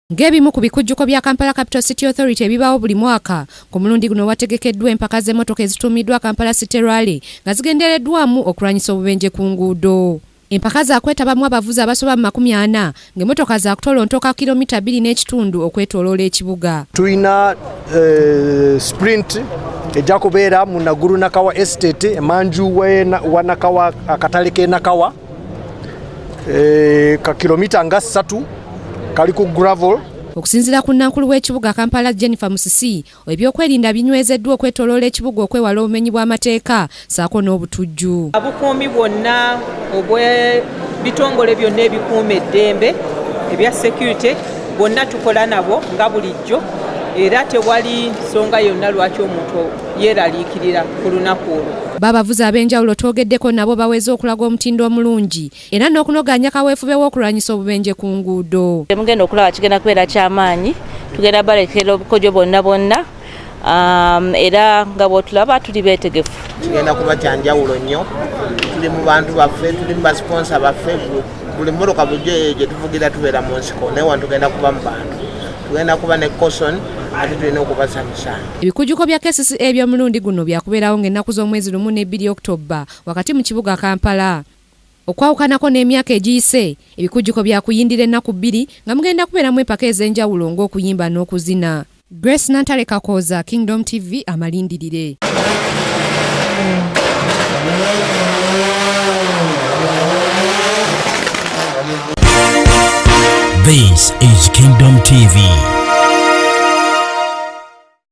Ng'ebimu ku bikujjuko bya Kampala Capital City Authority ebibaawo buli mwaka, ku mulundi guno wategekeddwa empaka z'emmotoka ezituumiddwa Kampala City Rally nga zigendereddwamu okulwanyisa obubenje ku nguudo. Empaka zaakwetabamu abavuzi abasoba mu 40 ng'emmotoka zaakutolontoka kilomita 2.5 okwetooloola ekibuga. Tulina sprint ejja kubeera mu Naguru Nakawa Estate emanju wa Nakawa, akatale k'e Nakawa, ka kilomita nga 3 kali ku gravel. Okusinziira ku nnankulu w'ekibuga Kampala Jennifer Musisi, ebyokwerinda binywezeddwa okwetooloola ekibuga okwewala obumenyi bw'amateeka ssaako n'obutujju. Obukuumi bwonna obw'ebitongole byonna ebikuuma eddembe ebya security bonna tukola nabo nga bulijjo, era tewali nsonga yonna lwaki omuntu yeeraliikirira ku lunaku olwo. Babavuzi ab'enjawulo twogeddeko nabo baweze okulaga omutindo omulungi era n'okunogaanya kaweefube w'okulwanyisa obubenje ku nguudo. Mugenda okulaba kigenda kubeera ky'amaanyi, tugenda balekera obukodyo bwonna bwonna, era nga bw'otulaba tuli beetegefu. Kigenda kuba kya njawulo nnyo, tuli mu bantu baffe, tuli mu basiponsa baffe, buli mmotoka bulijjo eyo gye tuvugira tubeera mu nsiko, naye wano tugenda kuba mu bantu, tugenda kuba ne caution ate tulina okubasanyusa. Ebikujjuko bya KCCA eby'omulundi guno byakubeerawo ng'ennaku z'omwezi 1 ne 2 Oktoba wakati mu kibuga Kampala. Okwawukanako n'emyaka egiyise, ebikujjuko byakuyindira ennaku 2 nga mugenda kubeeramu empaka ez'enjawulo ng'okuyimba n'okuzina. Grace Nantale Kakooza, Kingdom TV, amalindirire. This is Kingdom TV.